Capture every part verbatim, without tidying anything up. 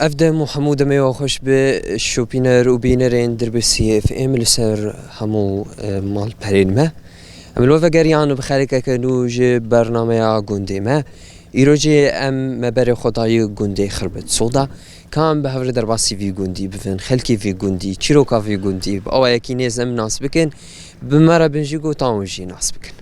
Ev dem û hemû demê we xweş bi şopîner û bînerên Dirbêsiyê F M li ser hemû, e, malperên me. Em li we vegeriyan bi xelekeke nû ji bernameya gundê me. Îro jî em me berê xwe dayî gundê Xirbet Soda. Ka em bi hev re derbasî vî gundî bibin, xelkê vî gundî, çîroka vî gundî, bi awayekî nêz em nas bikin, bi me re bin jî gotan wan jî nas bikin.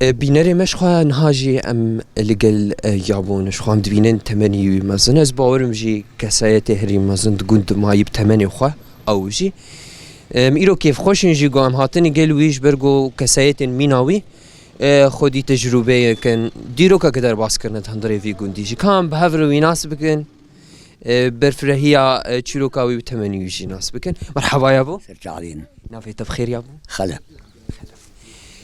E, bînerê me, ji xwe niha jî em li gel, e, Yabo ne, ji xwe em dibînin temenî wî mezin. Ez bawerim jî kesayetê herî mezin di gund de mayî bi temenê xwe ew jî. Em îro kêfxweş in jî ku em hatin gel wî, ji ber ku kesayetên mîna wî, e, xwedî tecrûbeyek in. Dîrokeke derbas kirine di hundirê vî gundî jî. Ka em bi hev re wî nas bikin, e, berfirehiya, e, çîroka wî bi temenî wî jî nas bikin. Merheba Yabo. Ser çavên. Navê te bi xêr Yabo? Xelef.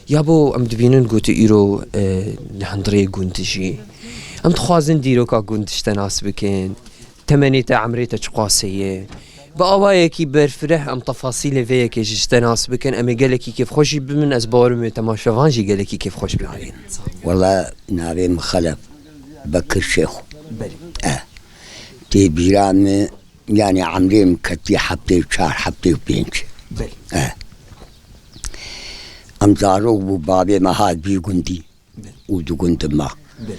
Yabo, em dibînin ku tu îro, e, li hundirê gund dijî. Em dixwazin dîroka gund ji te nas bikin. Temenê te, emrê te çiqasê ye? Bi awayekî berfireh em tefasîlê vê yekê jî ji te nas bikin. Em ê gelekî kêfxweş jî bibin. Ez bawerim wê temaşevan jî gelekî kêfxweş bibin. Wela navê min Xelef Bekir Şêxo. Belê. E. Tê bîra min, yanî emrê min ketî heftê û çar, heftê û pênc. Belê. E. Em zarok bû, babê me hat vî gundî. Belê. Û di gund de ma. Belê.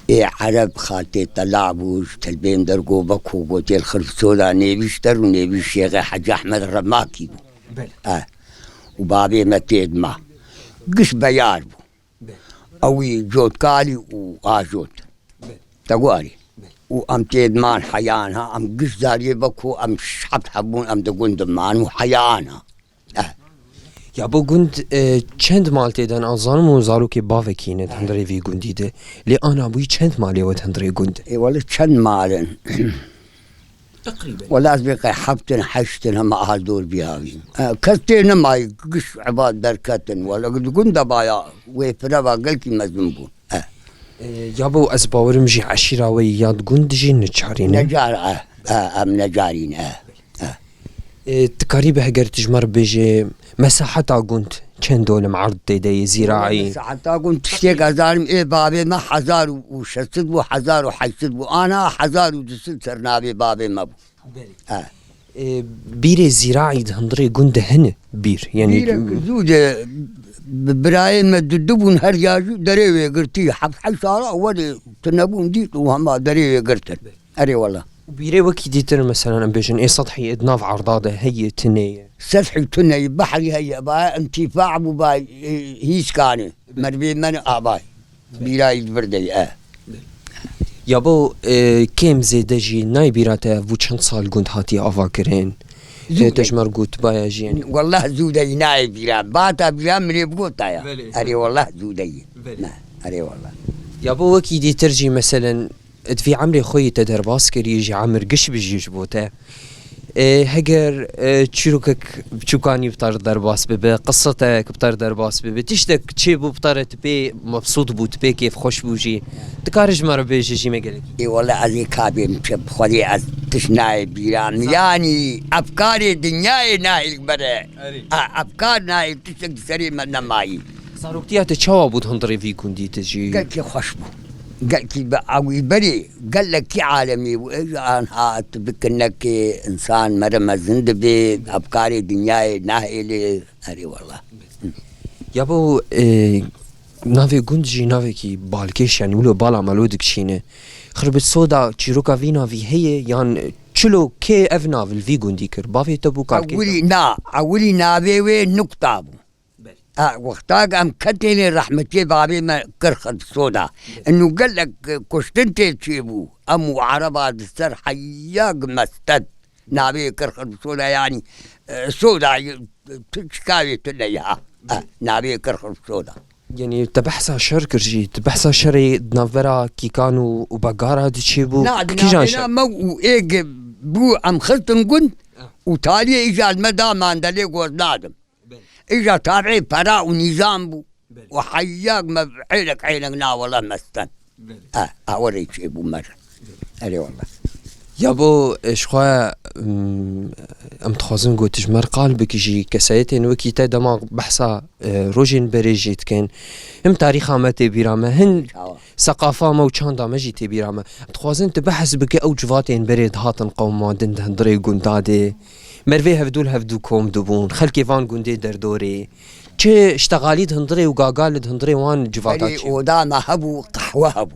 Ê ereb xaltê tela bû, ji telbên dergo veko gotê li Xirsoda nêvî ji te û nêvî Şêxê Hecî Ehmed Remakî bû. Belê. E. Û babê me tê de ma. Giş beyar bû. Belê. Ewî Cotkalî û Ajot. Belê. Te guharî. Belê. Û em tê de man heyan ha, em giş zariyê veko em şeş heft hebûn, em di gund de man û heyan ha. Eh. Yabo, gund, e, çend mal tê de ne? Ez zanim û zarokê bavekî ne di hundirê vî gundî de. Lê ana bûyî çend malê we di hundirê gund de? Ê, wele çend mal in? Teqrîben. Wele ez bê qey heft in, heşt in, hema hal dor bî havîn. E, kes tê nemayî, giş ebat derketin. Wele di gund de baya wê fireva gelkî mezin bûn. E. E, Yabo, ez bawerim jî eşîra we yî ya di gund jî neçarî ne? Necar, e. E, em necarî ne, e. E. E, tu karî bi heger tu ji me re bêjê, mesaheta gund çend o li me erd tê de yê zîraî? Mesaheta gund tiştê ez zanim, ê babê me hezar û şeş sed bû, hezar û heşt sed bû. Ana hezar û du sed ser navê babê me bû. Belê. E. E, bîrê zîraî di hundirê gund de hene bîr? Yanî bîrek zû de bi-, birayê me du, du bûn her ya jû derê wê girtî. Heft heşt sala were tunebûn dît û hema derê wê girtin. Erê wela. Û bîrê wekî dîtir, meselan, em bêjin, ê sedhî di nav erda de heye, tune ye? Sedhî tune ye, behrî heye, ba intîfa bû, ba, e, hîskanê. Mervê me ne avay. Bîrayî di vir de ye, e. Yabo, e, kêm zêde jî nayê bîra te ev bû çend sal gund hatiye avakirin? Zû e, te de. Ji me re got baya jî, yanî. Welleh zû de nayê bîra. Bata bîra min ê bigota ya. Belê. Erê welleh zû de ye. Belê. Ne, erê welleh. Yabo, wekî dîtir jî, meselen, di vî emrê xwe yî te derbas kirî, ji emir giş bijî ji bo te. E, heger, e, çîrokek biçûkanî bi te re derbas bibe, qisetek bi te re derbas bibe, tiştek çêbû bi te re, tu pê mebsût bû, tu pê kêfxweş bû jî, dikare ji me re bêje jî me gelekî. Ê wele ez ê kabê min çi bi Xwedê ez tişt nayê bîra min. Sa- Yanî efkarê dinyayê nahêl bere. Erê. A, efkar nahêl tiştek di serê me nemayî. Zaroktiya te çawa bû di hundirê vî gundî de jî? Gelkî xweş bû. Gelkî bi ewî berê, gelekî alemî bû. Ê, ji anha tu bi kinekê însan mere mezin dibe, efkarê dinyayê nahêle. Erê wela. Yabo, e, navê gund jî navekî balkêş, yanî wilo bala me lo dikişîne. Xirbit Soda çîroka vî navî heye, yan çilo kê ev nav li vî gundî kir? Bavê te bû, kalkê te? Ewilî na, ewilî navê wê Nukta bû. Belê. A, wexta ku em ketêne rehmetiyê babê me kir Xirb Soda. Belê. Eno gelek, e, kuştin tê çêbû. Em û ereba di ser heya gi mested. Navê kir Xirb Soda, yanî, e, Soda, e, tu çikavê tu ne ya. E, belê. Navê kir Xirb Soda. Yanî te behsa şer kir jî, tu behsa şerê di navbera Kîkan û, û Bagara de çêbû. Na, di Kîjan navbera şer? Me û êg bû em xistin gund û taliyê îcar me da mandelê goz nadim. Belê. Îcar tabiî pera û nîzam bû. Belê. Û heyyak me ênek ênek na wele me sten. Belê. E, awerê çêbû me re. Erê wele. Ya bo, e, ji xwe, mm, em dixwazin ku tu ji me re qal bikî jî, kesayetên wekî te dema behsa, e, rojên berê jî dikin. Him tarîxa me tê bîra me, hin Çawa? seqafa me û çanda me jî tê bîra me. Dixwazin tu behs bike ew civatên berê dihatin qewimandin di hundirê gunda de. Mervê hevdû li hevdû kom dibûn, xelkê van gundê derdorê. Çi ştexalî di hundirê û gagal di hundirê wan civata Berê çi? Oda me hebû, qehwe hebû.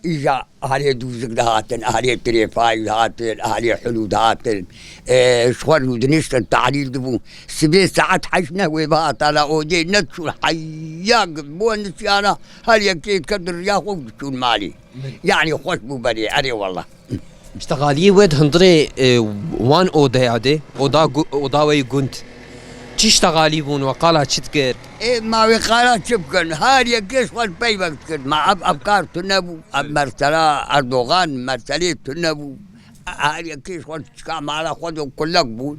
Îja ahalê dûzik dihatin, ahalê tirêfayî dihatin, ahalê hulû dihatin. E, ji xwe rûdiniştin, tahlîl dibû. Sibê saet heşt nehwê bihatana odê, nediçûn heya bo nişiyana, her yekê diket riya xwe û diçûn malê. Yanî xweş bû berê, erê wele. Ştexaliyê we di hundirê, e, wan odeya de, oda gu-, oda we yê gund. Çi ştexalî bûn, we qala çi dikir? Ê, ma wê qala çi bikin? Her yekê ji xwe peyvek dikir. Ma ev, ev kar tune bû. Ev mersela Erdogan, merselê tune bû. Her yekê ji xwe çika mala xwe de kulek bûn.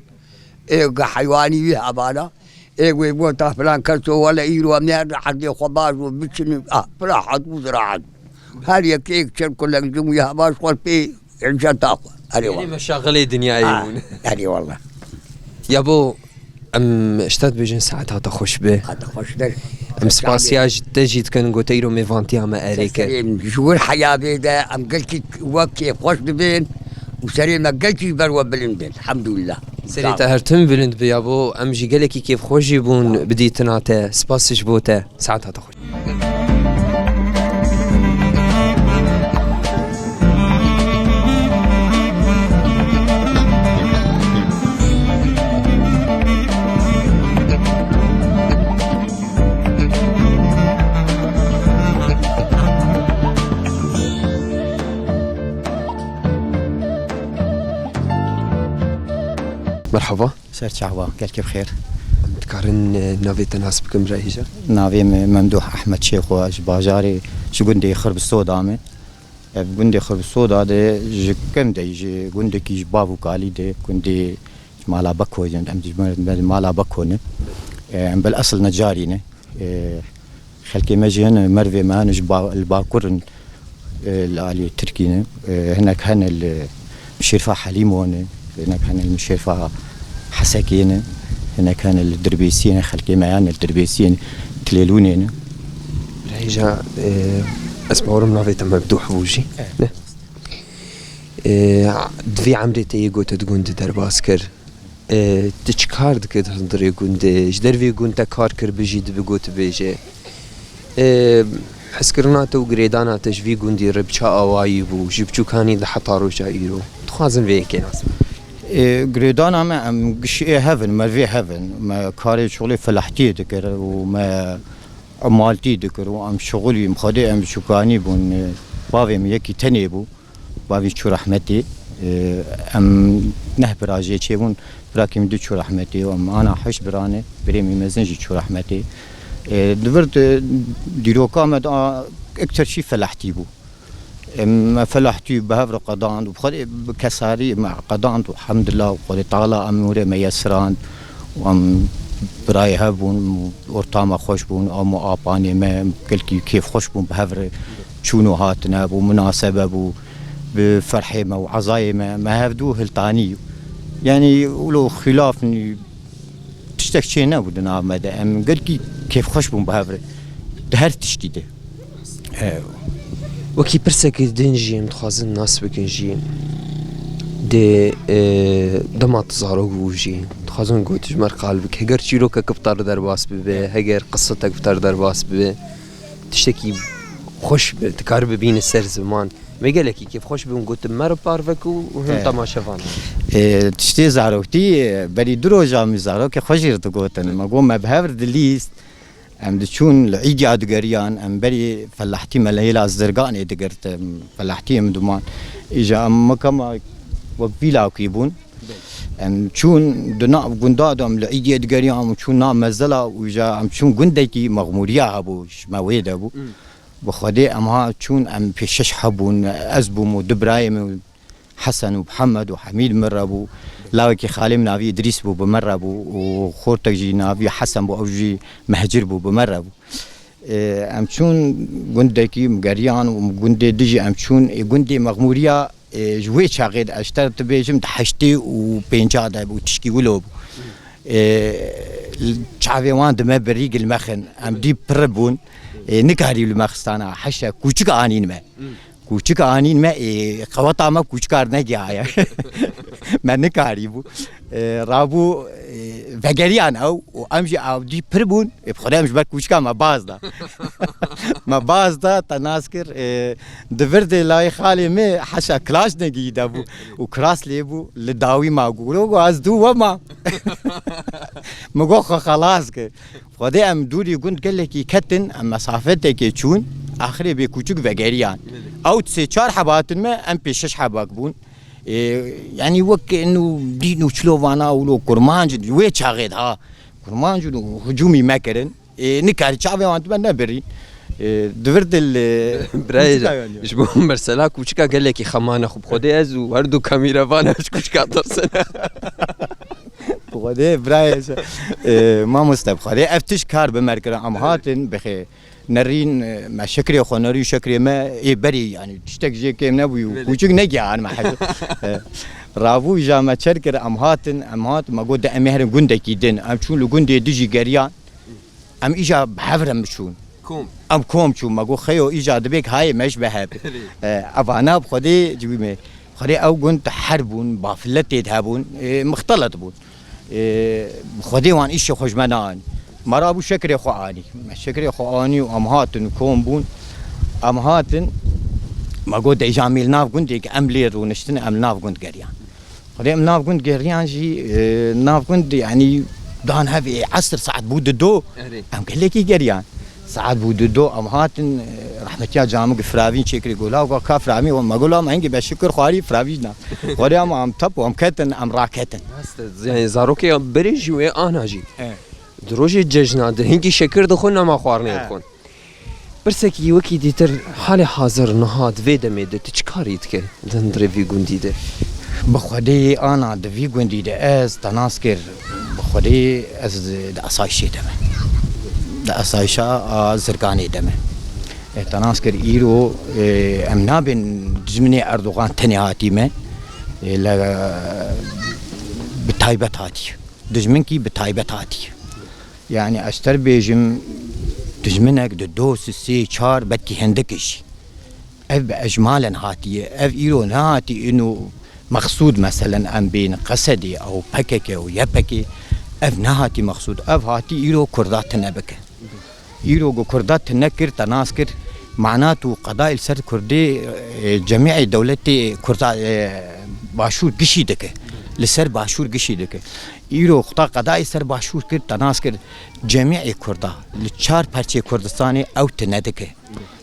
Ê, heywanî wî hebana. Ê, wê gota filan keso, wele îro em ê her erdê xwe bajo biçin. Ah, firahat û ziraat. Her yekê yek çer kulek jim wî heba ji xwe pê îceta xwe. Erê Yanî wele. meşaxilê dinyayê Ha, bûn. Erê wele. Ya bo, em ji te dibêjin saet hate xweş be. Hate xweş be. Em spasiya ji te jî dikin, ku te îro mêvantiya me erê kir. Serê min, ji wir heya bê de em gelkî wek kêfxweş dibin û serê me gelkî ji ber we bilind bin. Elhamdulillah. Serê te her tim bilind be ya bo, em jî gelekî kêfxweş jî bûn bi dîtina te. Spas ji bo te. Saet hate xweş. Merhaba. Ser çava, gelkê bi xêr. Em dikarin, e, navê te nas bikin, bira hêja? Navê min Memdûh Ehmed Şêxo, ji bajarê, ji gundê Xirbisoda me. Ev gundê Xirbisoda de ji kem de, ji gundekî ji bav û kalî de, gundê ji mala Beko, em ji mala Beko ne. E, em bil esil necarî ne. E, Xelkê me jî hene, mervê me hene ji ba-, li Bakur in, e, li alî Tirkî ne. E, hinek hene li Mişêrfa Helîmo ne, hinek hene li Mişêrfa Hesekê ne, hinek hene li Dirbêsiyê ne, xelkê me hene li Dirbêsiyê ne, Tilêlûnê ne. Rêja, e, ez bawerim navê te Mevdûh bû jî. Evet. Ne? E, di vê emrê te yê ku te di gund de derbas kir, E, tu çi kar dikî di hundirê gundê? Ji dervê gund te kar kir bijî dibe got bêje. E, hezkirina te û girêdana te ji vî gundî re bi çi awayî bû? Ji biçûkanî de heta roja îro. Dixwazin vê yekê nas bikin. E, girêdana me em gişê hev in, me vê hev in. Me karê şixulê felahtiyê dikir û me emaltî dikir û em şixulî, em xwedê em biçûkanî bûn. E, bavê min yekî tenê bû. Bavî çû rehmetê, e, em neh bira jê çêbûn, birakê min du çû rehmetê û em ana heşt bira ne, birê min mezin jî çû rehmetê. E, di vir de dîroka me de a, ekter şî felahtî bû. Em, me felahtî bi hev re qedand û bi Xwedê bi kesarî me qedand û hemdillah û Xwedê Teala em were meyesirand û em birayê hev bûn, orta me xweş bûn, am û apanê me gelkî kêfxweş bûn bi hev re çûn û hatine bû, minasebe bû. Bi ferhê me û ezayê me, me hevdû hiltanî. Yanî wilo xîlaf nî, tiştek çê nebû di nav me de. Em gelkî kêfxweş bûn bi hev re. Di her tiştî de. Ew. Wekî pirsekî din jî em dixwazin nas bikin jî. Dê, e, dema tu zarok bû jî. Dixwazin ku tu ji me re qal bike. Heger çîrokek bi te re derbas bibe, heger qisetek bi te re derbas bibe. Tiştekî xweş bi, dikar bibîne ser ziman. Me gelekî kêfxweş bûm, gotim, meriv parve ku û him Eh. temaşevan. Eh, tiştê zaroktî, eh, berî du roja min zarokê xwe jî digotin. Me got, me bi hev re dilîst. Em diçûn li îdya digeriyan, em berî felahtî me li hêla Zirganê digirtin. Felahtî em diman. Îja em mekema wek vîlakî bûn. Em çûn di nav gunda de, em li îdiyê digeriyan û çûn nav mezela û ja em çûn gundekî mexmûriya hebû, ji me wê de bû. Bi Xwedê em ha çûn, em pê şeş hebûn, ez bûm û du birayê min, Hesen û Mihemed û Hemîd min re bû. Lawekî xalê min navî Îdrîs bû, bi min re bû û xortek jî navî Hesen bû, ew jî Mehcir bû, bi min re bû. Ê, em çûn gundekî, em geriyan û gundê dijî em çûn, ê, gundê Mexmûriya, ê, ji wê çaxê de ez ji te dibêjim, di heştê û pênca de bû, tişkî wilo bû. Ê, çavê wan di me birî gilmexin, em dî pir bûn, ê, nikarî li me xistana, heşe kûçik anîn me. Kûçik anîn me, ê, qeweta me kûçikar negihaye. Me nikarîbû. Ê, rabû, ê, vegeriyan ew û em jî ew dî pir bûn. Ê, bi Xwedê em ji ber kûçika me baz da. Me baz da, te nas kir, ê, di vir de layê xalê me heşa kilaş negî de bû û kiras lê bû, li dawî ma guro, go ez dû we ma. Min got xwe xelas kir. Xwedê em dûrî gund gelekî ketin, em mesafetekê çûn, axirê bê kûçik vegeriyan. Ew sê çar heb hatin me, em pê şeş hebak bûn. Ê, yanî wek inu dîn û çilovana û lo kurmanc in, wê çaxê de ha, kurmanc in û hicûmî me kirin. Ê, nikarî çavê wan dime nebirî. Ê, di vir dil, ê, Birayê kûçika yan ya. Ji bo mesela kûçika gelekî xemane xwe bi Xwedê ez û her du kamîrevan ji kûçika tirsine. Bi Xwedê birayê se-, e, mamoste, bi Xwedê ev tişt kar bi me kira. Em hatin, bixê nerîn, e, me şekrê xwe nerî, şekrê me ê berî, yanî tiştek jê kêm nebû û kûçik negihan me hej. E, rabû ja me çer kir, em hatin, em hat, me got de em ê herin gundekî din. Em çûn li gundê dijî geriyan. Em îja bi hev re biçûn. Kom. Em kom çûn, me got xeyo îja dibêk hayê me ji be hev. E, evana bi Xwedê ciwî me. Xwedê ew gund her bûn, bafillet tê de hebûn, e, mixtelet bûn. Ê, bi Xwedê wan îşê xwe ji me neanî. Me rabû şekrê xwe anî. Me şekrê xwe anî û em hatin û kom bûn. Em hatin, me got, de îja em ê li nav gundê ke em lê rûniştin, em li nav gund geriyan. Xwedê em nav gund geriyan jî, ê, nav gund, yanî dan hev ê esr saet bû di do, Erê. Em gelekî geriyan. Saet bû di do, em hatin, e, rehmetiya camik firavîn çêkirî, gola, go ka firavîn, me gola, me hingî be şikir xwarî firavîn na. Xwarî ama em tep û em ketin, em raketin. Rast e, yani zarokê berê jî wê ana jî. E. Di rojê cejna de hingî şekir dixwin, ama xwarinê E. dixwin. Pirsekî wekî dîtir, halê hazir niha di vê demê de tu çi karî dike? Di hundirê vî gundî de. Bi Xwedê ana di vî gundî de ez te nas kir, bi Xwedê ez di asayişê de me. Di asayişa a Zirganê de me. E, te nas kir îro, e, em nabên dijminê Erdogan tenê hatî me. E, le, bi taybet hatî. Dijminkî bi taybet hatî. Yani ez ter bêjim, dijminek di do, sê, çar, belkî hindik jî. Ev bi ecmalen hatiye. Ev îro nehatî ino mexsûd, meselen em bên Qesedê ew P K K û Y P G, ev nehatî mexsûd. Ev hatî îro Kurda tune bike. Îro ku Kurda tune kir, te nas kir, manat û qedayê li ser Kurdê, e, cemîê dewletê Kurda, e, Başûr gişî dike. Li ser Başûr gişî dike. Îro xuta qedayê ser Başûr kir, te nas kir, cemîê Kurda li çar perçê Kurdistanê ew tune dike.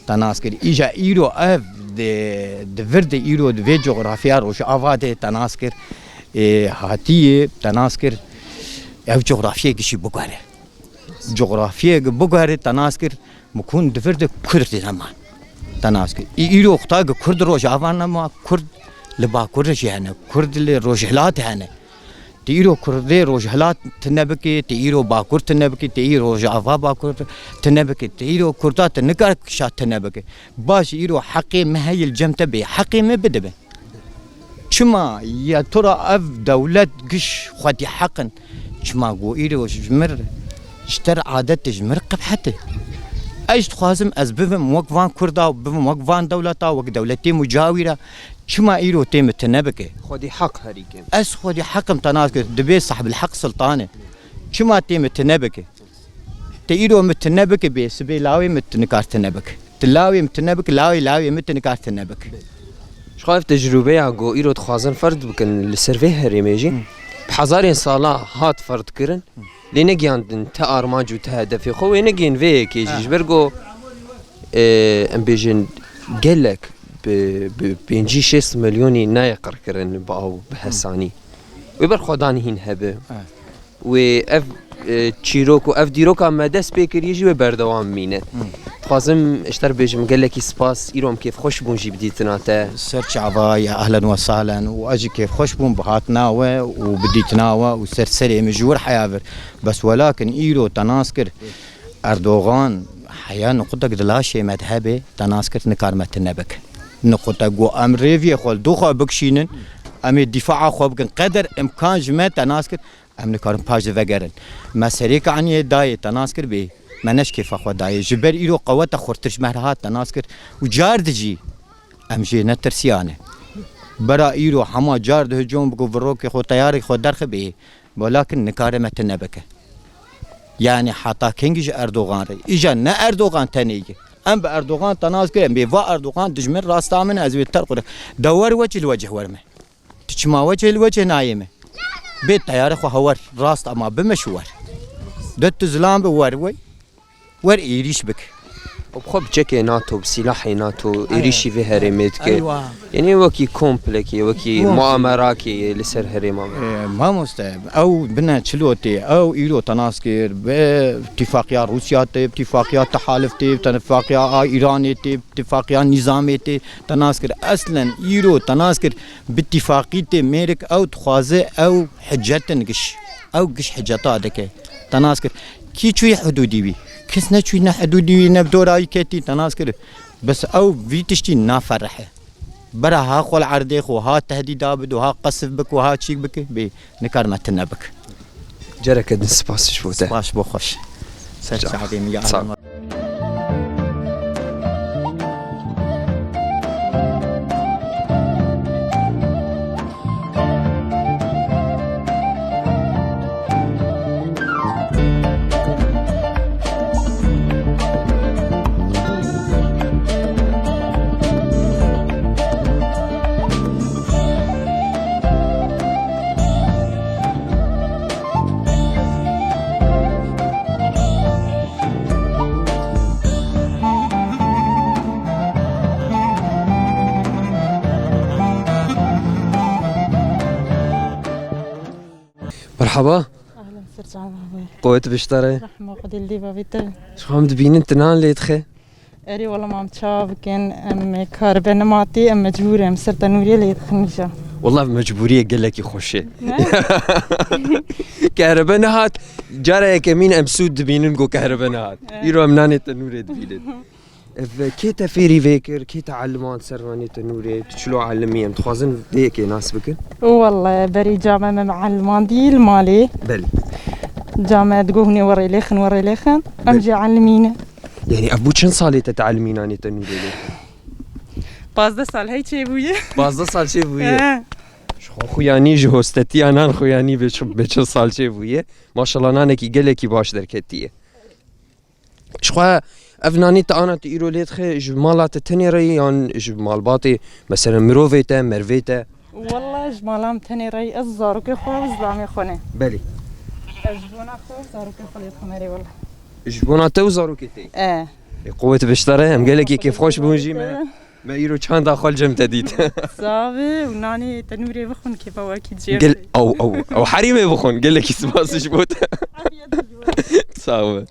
Te nas kir. Îja îro ev di, di vir de îro di vê coxrafiya Rojava de te nas kir, ê, hatiye te nas kir, ev coxrafiyê gişî biguhere. Coxrafiyê gi biguhere te nas kir, mi kun di vir de Kurd neman. Te nas kir. Î-, îro xuta gi Kurd Rojava nema, Kurd li Bakur jî hene, Kurd li Rojhilat hene. Ti îro Kurdê Rojhilat tune bike, ti îro Bakur tune bike, ti îro Rojava Bakur tune bike, ti îro Kurda ti nikar kişa tune bike. Baş îro heqê me heye li cem te bê, heqê me bide be. Çima ya tu ra ev dewlet giş xwedî heq in? Çima go îro ji mir, ji te re adet e, ji mir qebhet e? Ez dixwazim ez bibim wek van Kurda, bibim wek van dewleta, wek dewletê mucawîra. Çima îro tê min tune bike? Xwedî heq herî kêm. Ez xwedî heq im, te nas kir, dibê sahbil heq sultan e. Çima tê min tune bike? Te îro min tune bike bê, sibê lawê min tu nikar tune bike. Tu lawê min tune bike, lawê lawê min tu nikar tune bike. Ji xwe ev tecrûbeya ku îro dixwazin ferd bikin li ser vê herêmê jî, Hı. bi hezarên sala hat ferd kirin. Lê negihand te armanc û te hedefê xwe wê negihên vê yekê jî. Ha. Ji ber ku, e, em bêjin gelek bi, bi pêncî şêst milyonî nayê qirkirin bi aw, bi hesanî. Wê berxwedanî hîn hebe. Evet. Wê ev, e, çîrok û ev dîroka me dest pê kiriye jî wê berdewam bîne. Hmm. Dixwazim ji te re bêjim gelekî spas, îro em kêfxweş bûn jî bi dîtina te. Ser çava ya ehlen we sahlen û ez jî kêfxweş bûm bi hatina we û bi dîtina we û ser serê min ji wir heya vir. Bes welakin îro te nas kir. Erdogan heya niqutek di laşê me de hebe, te nas kir nikar me tune bike. Niqutek got em rêviyê xwe li dû xwe bikişînin, em ê dîfaa xwe bikin. Qeder imkan ji me te nas kir, em nikarin paş de vegerin. Me serêka aniyê dayê te nas kir bê, me ne ji kêfa xwe dayê. Ji ber îro qeweta xurtir ji me re hat te nas kir. Û car di jî em jê netirsiyane. Bera îro hema car di hicûm biko virokê xwe teyarê xwe derxibê. Welakin nikare me tune bike. Yani heta kengî ji Erdogan re. Îja ne Erdogan tenê ye. Em bi Erdogan te nas kirin, bê va Erdogan dijmin rasta min ez wê terq re. De wer wecih li wecih wer me. Tu çima wecih li wecih nayê me? Bê teyarê xwe hewer rast ama bimiş wer. De tu zilam bi wer wey. Wer êrîş bik. Û bi xwe bi çekê NATO, bi sîlahê NATO, êrîşî vê herêmê dike. Eywa. Yanî wekî komplekê, wekî Komple. muamerakê li ser herêma me. E, mamoste, ew bine çilo tê, ew îro te nas kir, bi tifaqiya Rûsya tê, bi tifaqiya tehalif tê, bi tifaqiya a Îranê tê, bi tifaqiya nîzamê tê, te nas kir. Eslen îro te nas kir, bi tifaqî tê mêrik ew dixwaze ew hicetin giş. Ew giş hiceta dike. Te nas kir. Kî çûyî hidûdî wî? Kes neçûyî ne hidûdî wî ne bi dora wî ketî, te nas kir. Bes ew vî tiştî naferihe. Bira ha xwe li erdê xwe, ha tehdîda bido, ha qesif bik û ha çîk bike, bê nikar me tune bik. Cereke din spas ji bo te. Spas bo xweş. Ser Sağ ol. çavê min ya Sağ ol. Alem. Merhaba. Ahlen, ser çava we. Qewet biştare. Rehma Xwedê li dîva vî te. Ji xwe em dibînin, tu nan lê dixe. Erê, wela mam çawa bikin, em karibe nematî, em mecbûr em ser tenûrê lê dixin nîşa. Wela mecbûriyê gelekî xweş e. Ne? Karibe nehat, cara yekemîn em sûd dibînin ku karibe nehat. Evet. Îro em nanê tenûrê dibînin. Ev kê te fêrî vê kir, kê te elimand ser nanê tenûrê, tu çilo elimî, em dixwazin vê yekê nas bikin. Wela berî came me elimandî li malê. Belê. Came digo hûnê werê lêxin, werê lêxin. Em Belê. jê elimîne. Yanî ev bû çend salê te, te elimî nanê tenûrê lê? Pazdeh sal hey çêbûye. Pazdeh sal çêbûye. He. Ji xwe xuyanî, ji hostetiya nan xuyanî bê çi-, bê çil sal çêbûye. Maşallah, nanekî gelekî baş derketiye. Ji xwe ev nanî te ana tu îro lê dixe, ji mala te tenê re yan ji malbatê, mesela mirovê te, mervê te? Wela ji mala min tenê re, ez zarokê xwe û zilamê xwe ne. Belê. Ez ji bona xwe û zarokê xwe lê dixim erê wela. Ji bona te û zarokê te? E. Ê, qewet biştare, em gelekî kêfxweş bûn jî me. Me îro çanda xwe li cem te dît. Sax be, û nanê tenûrê bixwin kêfa wekî cem Gel-, te. ew, ew, ew herîmê bixwin, gelekî spas ji bo te. Afiyet olsun. Sax be.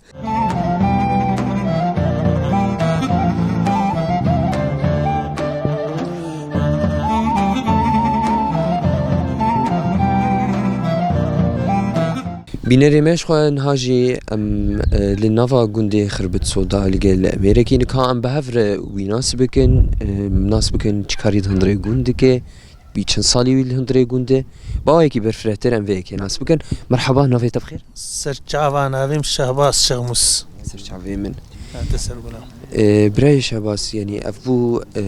Bînerê me, ji xwe niha jî em, e, li nava gundê Xirbit Soda li gel mêrekî nika em bi hev re wî nas bikin, e, nas bikin çi karî di hundirê gund dike, bî çend salî wî li hundirê gund e. Bi awayekî berfirehtir em vê yekê nas bikin. Merheba, navê te bi xêr? Ser çava, navê min Şehbaz Şehmûs. Ser çavê min. Ha, te ser bûna. E, birayê Şehbaz, yanî ev bû, e,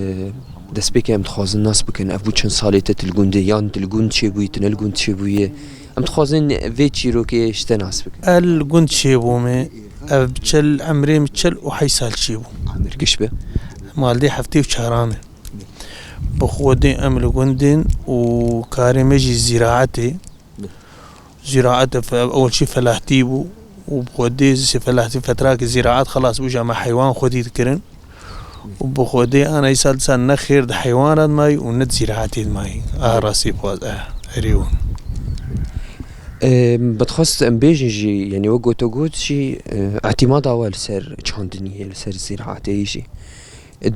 destpêkê em dixwazin nas bikin. Ev bû çend salê te tu li gund î, yan tu li gund çêbûyî, tu ne li gund çêbûyî? Em dixwazin vê çîrokê ji te nas bikin. Ez li gund çêbûme. Ev bi çel, emrê min çel û heyş sal çêbû. Emir giş be. Maldê heftê û çaran e. Bi xwedê em li gundên û karê me jî zîraetê. Zîraet fe-, ewil çî felahtî bû û bi xwedê zî felahtî fetrakê zîraet xelas bû, ji me heywan xwedî dikirin û bi xwedê ana îsal dîsa ne xêr di heywan re dimayî û ne di zîraetê dimayî. A rastî bixwaz, e, erê wan. Em, bi dixwest em bêjin jî, yanî wek gote got jî, e, îtîmada we li ser çandiniyê, li ser zîraetê jî.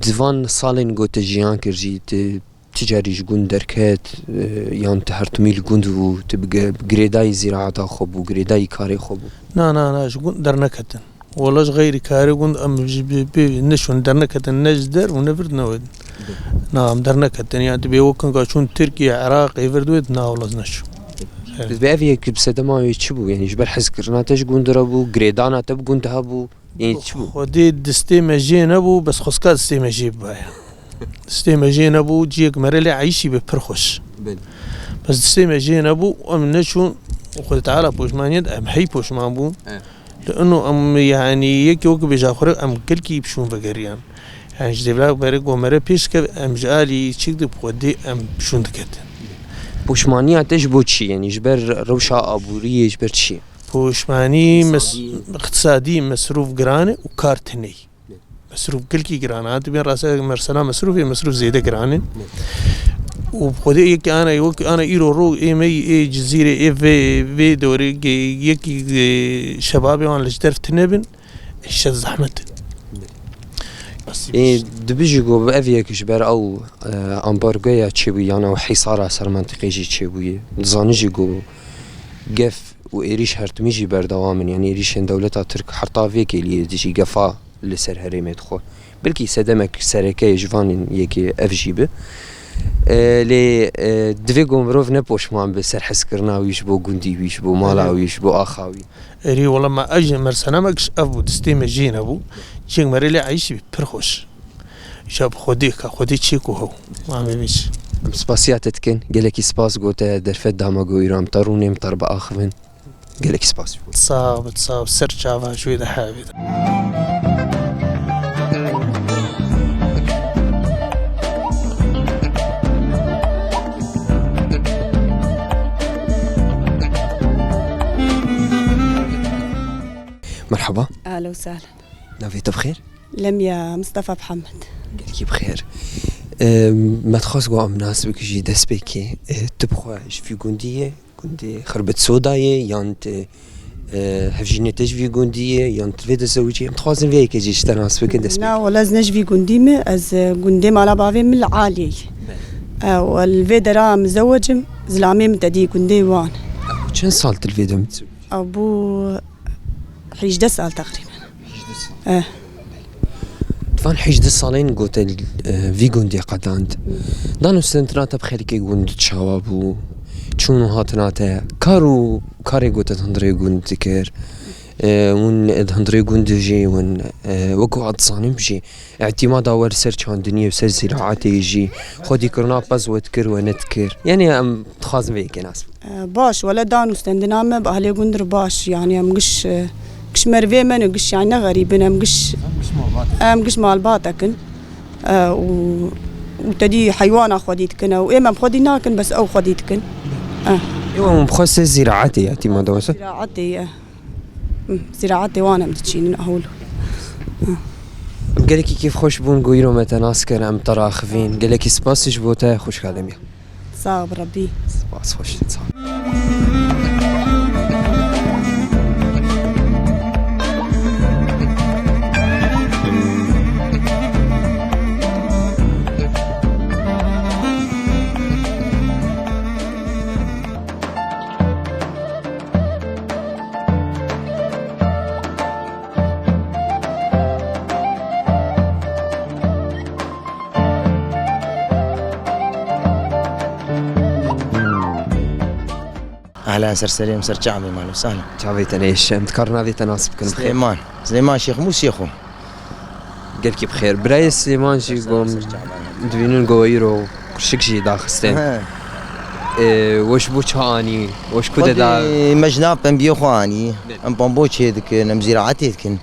Di van salên gote jiyan kir jî, ti, ti carî ji gund derket, e, yan ti her timî li gund bû, ti bi ge-, bi girêdayî zîraeta xwe bû, girêdayî karê xwe bû? Na, na, na, ji gund derneketin. Wela ji xeyrî karê gund em ji bi, bi neçûn derneketin, ne ji der û ne vir ne wê. Na, em derneketin. Ya dibê wek hinka çûn Tirkiye, Iraqê vir diwêt, na wela ez neçûm. Evet. Bi ev yek bi sedema wê çi bû? Yanî ji ber hezkirina te ji gund re bû, girêdana te bi gund hebû? Yanî çi bû? Xwedê destê me jê nebû, bes xwestka destê me jê bibaye. Destê me jê nebû, ciyek me re lê eyşî bi pir xweş. Belê. Bes destê me jê nebû, em neçûn, Xwedê Teala poşmaniyet, em hey poşman bûn. Evet. Li ino em, yanî, yekî wek bêje xwe re em gelkî bi şûn vegeriyan. Yanî, ji dêvla berê ku me re pêş kev, em ji alî çik di xwedê em bi şûn diketin. Poşmaniya te ji bo çi? Yanî, ji ber rewşa aboriyê, ji ber çi? Poşmanî mes-, Îqtisadî. Îqtisadî mesrûf giran e û kar tune ye. Mesrûf gelkî giran e. Dibên rastî mesela mesrûfê, mesrûf zêde giran e. Û bi xwedê yekî ana, wekî ana îro ro ê me yî ê Cizîrê, ê vê, vê dorê ge-, yekî, e, şebabê wan li ji derv tune bin, eşet zehmet e. Ê, dibî jî ku ev yek ji ber ew, e, ambargoya çêbûyî, yan ew hîsara ser mentiqê jî çêbûyî. Dizanî jî ku gef û êrîş her timî jî berdewam in. Yanî êrîşên dewleta Tirk heta vê kêliyê jî gefa li ser herêmê dixwe. Belkî sedemek sereke ye ji van yekê ev jî bi. E, lê, e, divê ku mirov ne poşman be ser hezkirina wî ji bo gundî wî, ji bo mala Erê. wî, ji bo axa wî. Erê, wela me ev jî mersenemek ji ev bû, destê me jê nebû. Çiyek me rê lê eyşî bî, pir xweş. Îşa bi Xwedê ka, Xwedê çê ku hew. Ma me bêj. Em spasiya te dikin. Gelekî spas gote derfet dama goyram te rûnê em te re biaxivin. Gelekî spas ji bo. Sax bit, sax bit. Ser çava ji wê de hevê de. Merhaba. Ahlen we sahlen. Navê te bi xêr? Lemya Mistefa Mihemed. Gelkî bi xêr. Em, me dixwest ku em nas bikin jî destpêkê. E, tu bi xwe ji vî gundî yê? Gundê Xirbet Soda yê, yan tu, e, hevjînê te ji vî gundî ye, yan tu vê de zewicî? Em dixwazin vê yekê jî ji te nas bikin destpêkê. Na, wela ez ne ji vî gundî me, ez, e, gundê mala bavê min li Aliyê ye. Belê. E, û li vê dera em zewicim, zilamê min tedî gundê wan. Çend sal tu li vê de mit? Ew bû hîjdeh sal teqrîben. Hîjdeh sal. Eh. Di van hîjdeh salên gote, e, vî gundê qedand. Danûstendina te bi xelkê gund çawa bû? Çûn û hatina te, kar û karê gote di hundirê gund dikir. E, hûn di hundirê gund jî hûn, e, wekû ez dizanim jî, Îtîmada we li ser çandiniyê û ser zîraetê jî, xwedîkirina pez we dikir, we nedikir? Yanî em dixwazin vê yekê nas bikin. E, baş, wele dan û stendina me bi ahlê gund re baş, yanî em giş, e, giş merivê me ne, giş yanî ne xerîb in, em giş, em giş malbatek in. E, û, û tedî heywana xwedî dikin, e, û êm em xwedî nakin, bes ew xwedî dikin. E. Ew em xwe ser zîraetê ye, îtîmada we ser? Zîraetê ye. Hı, zîraetê wan em diçînin, ahûl. Hı. Em gelekî kêfxweş bûn ku îro me te nas kir, em te raxivîn. Gelekî spas ji bo te, xwişka Lemya. Sağ ol, Rabbi. Spas, xweş, sağ ol. Ehlen, ser serê min, ser çavê, ehlen we sehlen. Çavê te neyşe, em dikarin navê te nas bikin? Silêman. Silêman Şêx Mûs Şêxo. Gelkî bi xêr. Birayê Silêman jî gom dibînin ku îro kuşik jî daxistin. He. Ee, we ji bo çi anî? We ji ku de da? Xwedê me ji nav pembiyê xwe anî. Em pambo çê dikin, em zîraetê dikin.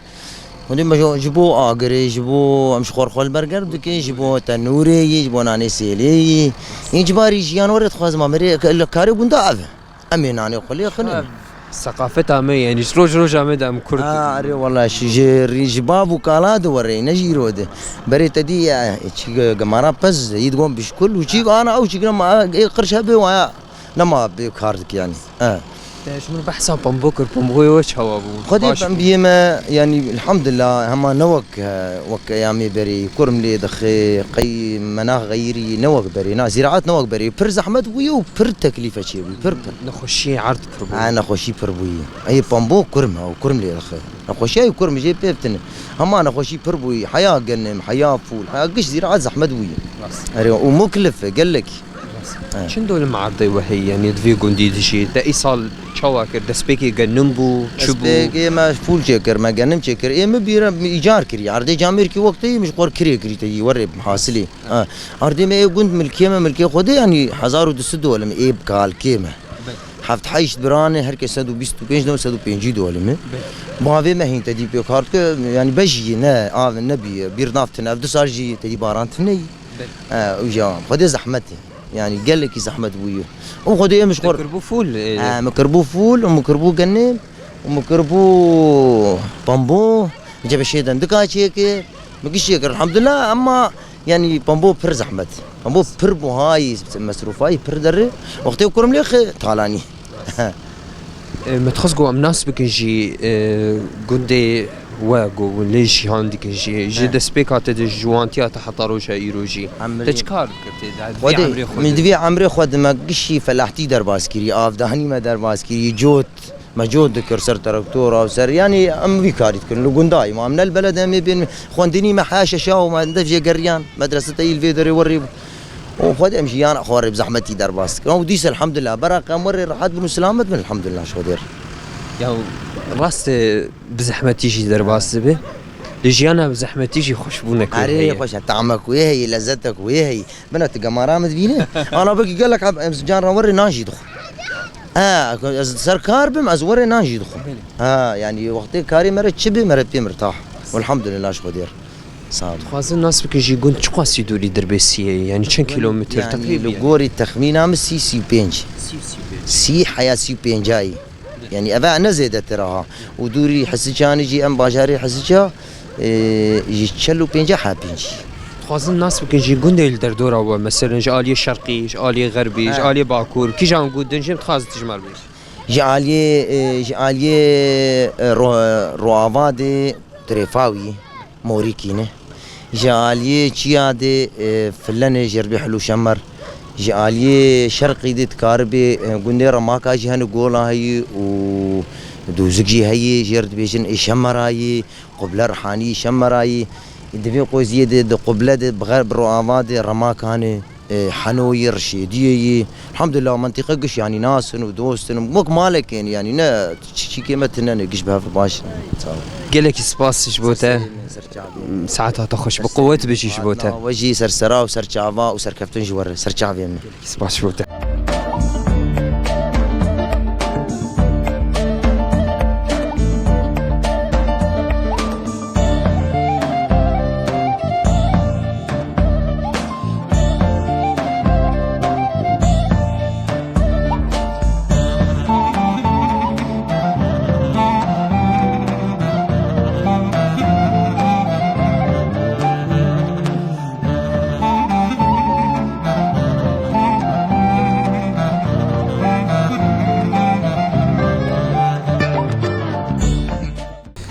Xwedê me ji, ji bo agirê, ji bo em ji xwe re xwe li ber germ dikin, ji bo tenûrê yî, ji bo nanê sêlê yî. Yî ji barî jiyan were dixwazim, em rê, li karê gunda ev e. Em ê nanê xwe lê xwinin. Ev seqafeta me ye, yanî ji roj roja me de em Kurd. Ha, erê wela, ji, ji, ji bav û kala de were, ne ji îro de. Berê te dî, e, çi ge-, gemara pez, yî digon bişkul û çî ana ew çî gina ma, ê qirş hebe waya, nema bê kar dik yanî. E. Ji min behsa Pambû kir, Pambûyê we çawa bû? Xwedê Baş bû? Pembiyê me, yanî, elhamdulillah, hema ne wek, e, wek eyamê berê, kurm lê dixe, qey menax xeyirî ne wek berê, na, zîraet ne wek berê, pir zehmet bûye û pir teklîfe çêbû, pir, pir. Nexweşiyê erd pir bû. Ha, nexweşî pir bûye. Ê Pambû kurm e û kurm lê dixe. Nexweşiya wî kurm jê pê bitin. Hema nexweşî pir bûye, heya genim, heya fûl, heya giş zîraet zehmet bûye. Rast. Erê, û muklif e, gelek. Çend dolim erdê we heye, yanî di vê gundî dijî? Te îsal çawa kir? Destpêkê genim bû, çi bû? Destpêkê me fûl çêkir, me genim çêkir. Ê min bîra, min îcar kirî. Erdê camêrkî wextê min ji xwe kirê kirî te yî werê hasilê. Ha. Erdê me ê gund milkê me, milkê Xwedê, yanî hezar û du sed dolim ê kalkê me. Heft heşt birane, her kes sed û bîst û pênc ne, sed û pêncî dolim e. Bavê me hîn te dî pê kar dike, yanî bejiyê ne, av nebî, bîr naftin, ev du sal jî te dî baran tune yî. Belê. E, uca, Xwedê zehmet e. Yanî gelekî zehmet bûye. Û Xwedê em ji xwe Te kirbû fûl, e, e, me kirbû fûl, û me kirbû genê, û me kirbû pambû, cebeşê dendika çêkir, me giş çêkir, elhamdulillah, emma, yanî, pambû pir zehmet. Pambû pir buhayî, mesrûfayî pir derê, wextê kurm lê xe talanî. E, me dixwest ku em nas bikin jî, e, gundê we ku hûn lê jiyan dikin jî, ji He. destpêka te de ji ciwantiya te heta roja îro jî. Emrê Te çi kar dikir tê de, di vê Xwedê, emrê xwe min de? Di vê emrê xwe de me gişî felahtî derbas kirî, avdanî me derbas kirî, cot, me cot dikir ser traktora û ser, yanî em vî karî dikirin. Li gundayî me, em ne li beled em ê bên xwendinî me heya şeşa û me dev jê geriyan, medrese te îl vê derê werê bû. Û Xwedê em jiyana xwe rê bi zehmetî derbas dikin. Û dîsa elhamdulillah, bera qemwerê rehet bin û selamet bin, elhamdulillah ji Xwedê re. Ya rast e, bi zehmetî jî derbas dibe. Li jiyana bi zehmetî jî xweşbûnek wê Erê, heye. Xweş e, tamek wê heye, lezzetek wê heye. Bina tu gemara min dibîne. Ana belkî gelek heb-, em can re werê nan jî dixwe. Ha, ez ser kar bim, ez werê nan jî dixwim. Belê. Ha, yanî wextê karê me re çi bê, me re pê mirtah. Elhamdulillah ji Xwedê re. Sağ olun. Dixwazin nas bikin jî gund çiqasî dûrî Dirbêsiyê ye? Yanî çend kîlometre Yanî teqrîben? Li gorî texmîna min sî, sî û pênc. Sî, sî û pênc. Sî heya sî û pênc ayî. Yanî eve ne zêdetir aha. Û dûrî Hesiçanê jî em bajarê Hesiça, e, ji çel û pênc ha pênc. Dixwazin nas bikin jî gundê li derdora we, meselen ji aliyê şerqî, ji aliyê xerbî, ji He. aliyê bakur, kîjan gund in jî em dixwazin tu ji me re bêjî. Ji aliyê, e, ji aliyê, e, ro-, roava de Tirêfawî, Morîkî ne. Ji aliyê çiya de, e, Filenê, Jêrbîhil û Şemer. Ji aliyê şerqî de dikaribê, e, gundê Remaka jî hene, Gola heyî û Dûzik jî heyî, jêr dibêjin ê Şemerayî, Quble Rihanî Şemerayî. Di vê qoziyê de, di Quble de, bi xer-, bi roava de Remaka hene. E, Henoyê, Rişêdiyê yî. Elhamdulillah, mentiqe giş, yanî nas in û dost in. Wek malek in, yanî ne çi-, çîkê me tune ne, giş bi hev baş in. Sağ ol. Gelekî spas ji bo te. Ser çavê. Saeta te xweş, bi quwet bijî ji bo te. Na, we jî ser sera û ser çava û serkeftin ji we re, ser çavê min. Gelekî spas ji bo te.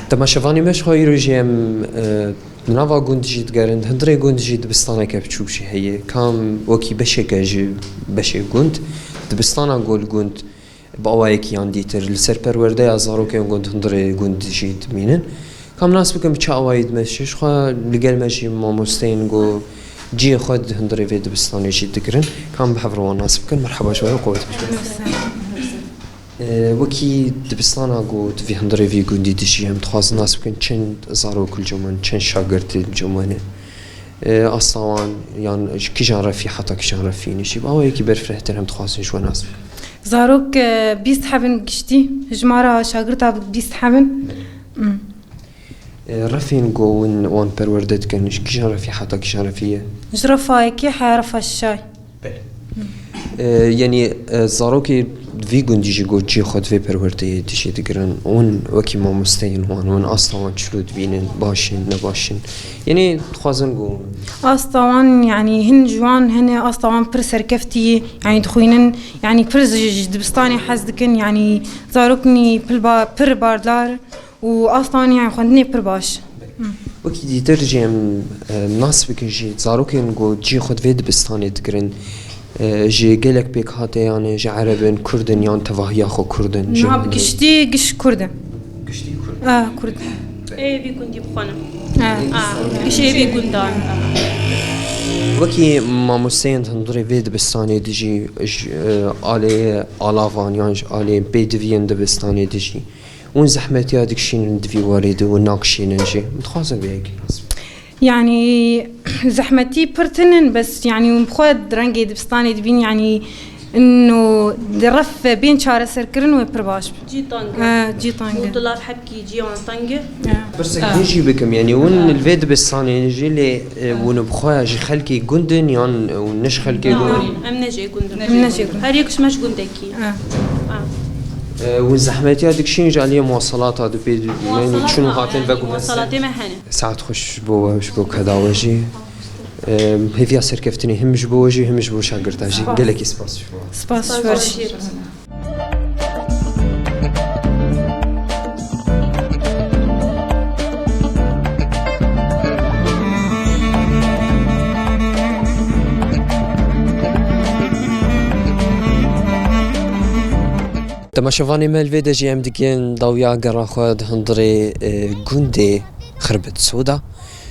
Temaşevanê me, ji xwe îro jî em, e, Di nava gund jî digerin, di hundirê gund jî dibistaneke biçûk jî heye. Kam wekî beşeke ji beşê gund, dibistana Gol Gund bi awayekî yan dîtir li ser perwerdeya zarokên gund hundirê gund jî dimînin. Kam nas bikin bi çi awayî dimeşe, ji xwe li gel me jî mamosteyên ku cihê xwe di hundirê vê dibistanê jî digirin. Kam bi hev re wan nas bikin, merheba ji we re, quwet bikin. E, wekî dibistana ku di vî hundirê vî gundî dijî, em dixwazin nas bikin çend zarok li cem we ne, çend şagirtê li cem we ne. E, asta wan yan ji kîjan refî heta kîjan refî ne jî, bi awayekî berfirehtir em dixwazin ji we nas bikin. Zarok, e, bîst heb in giştî, jimara şagirta bîst heb in. Belê. Hmm. E, refên ku hûn wan perwerde dikin, ji kîjan refî heta kîjan refî ye? Ji refa yekê heya refa şişay. Belê. E, yanî, e, zarokê vî gundî jî ku cihê xwe di vê perwerdeyê dijî digirin, hûn wekî mamosteyên wan, hûn asta wan çilo dibînin, baş in, ne baş in? Yanî dixwazin ku Asta wan, yanî hin ji wan hene, asta wan pir serkeftî, yanî dixwînin, yanî pir ji, ji dibistanê hez dikin, yanî zaroknî pil ba-, pir bardar û asta wan, yanî xwendinê pir baş. Wekî dîtir jî em, e, nas bikin jî, zarokên ku cihê xwe di vê dibistanê digirin, e, ji gelek pêkhateyan e, ji Ereb in, Kurd in yan tevahiya xwe Kurd in? Niha bi giştî giş Kurd in. Giştî Kurd. A, Kurd. Ê vî gundî bixwanin. A. A, giş ê vî gundan. Wekî mamosteyên di hundirê vê dibistanê dijî, ji, e, alê alavan yan ji alê pêdiviyên dibistanê dijî, hûn zehmetiya dikişînin di vî warê de û nakişînin jî? Dixwazim vê yekê nas bikim. Yanî zehmetî pir tinin, bes yanî hûn bi xwe di rengê dibistanê dibîn, yanî ino di ref bên çareserkirin wê pir baş bi. Cî tang e. E, cî tang e. Û di lav hebkî cî wan tang e. E. Pirsek din jî bikim, yanî hûn li vê dibistanê jî lê, e, hûn bi xwe ji xelkê gund in yan hûn ne ji xelkê gund in? Em ne jê gund in. Em ne jê gund in. Her yek ji me ji gundekî. E. E, hûn zehmetiya dikişîn ji aliyê muwasalata dibê, yanî çûn û hatin veguhertin? Muwasalatê me hene. Saet xweş ji bo we, ji bo keda we jî. Em, hêviya serkeftinê him ji bo we jî, him ji bo şagirta jî. Spas. Gelekî spas ji bo we. Spas ji we jî. Temaşevanê me, li vê de jî em dikin dawiya gera xwe di hundirê, e, gundê Xirbit Soda.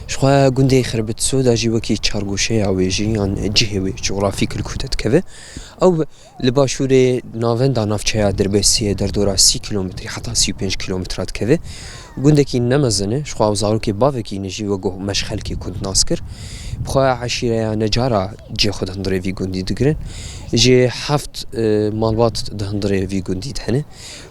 Ji xwe gundê Xirbit Soda jî wekî çargoşeya wê jî yan cihê wê cografîk li ku de dikeve. Ew li başûrê navenda navçeya Dirbêsiyê derdora sî kîlometrî heta sî û pênc kîlometra dikeve. Gundekî ne mezin e, ji xwe ew zarokê bavekî ne jî wek me ji xelkê gund nas kir. Bi xwe eşîreya necara cihê xwe di hundirê vî gundî digirin. Ji heft, e, malbat di hundirê vî gundî de hene.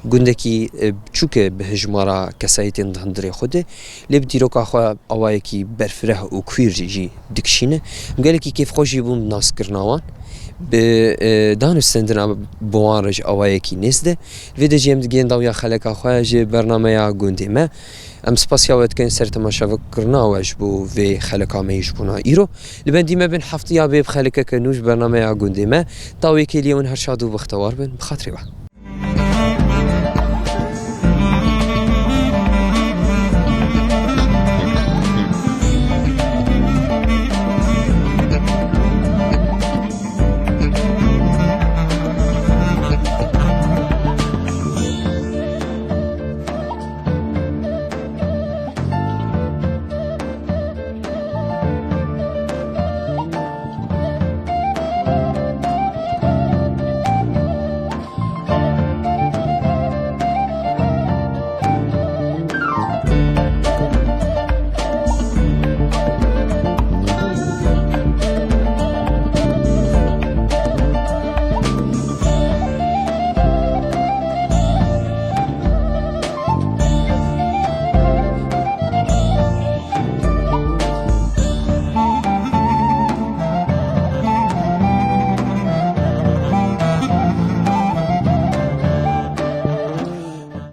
Gundekî, e, biçûk e bi hejmara kesayetên di hundirê xwe de, lê bi dîroka xwe awayekî berfireh û kwîr jî dikişîne. Em gelekî kêfxweş jî bûn bi naskirina wan. Bi, e, danûstendina bi wan re ji awayekî nêz de. Vê de jî em digihên dawiya xeleka xwe ji bernameya gundê me. Em spasiya we dikin ser temaşevikirina we ji bo vê xeleka me yî ji bona îro. Li bendî me bin, heftiya bê bi xelekeke nû ji bernameya gundê me. Ta wê kêliyê hûn her şad û bextewar bin. Bi xatirê we.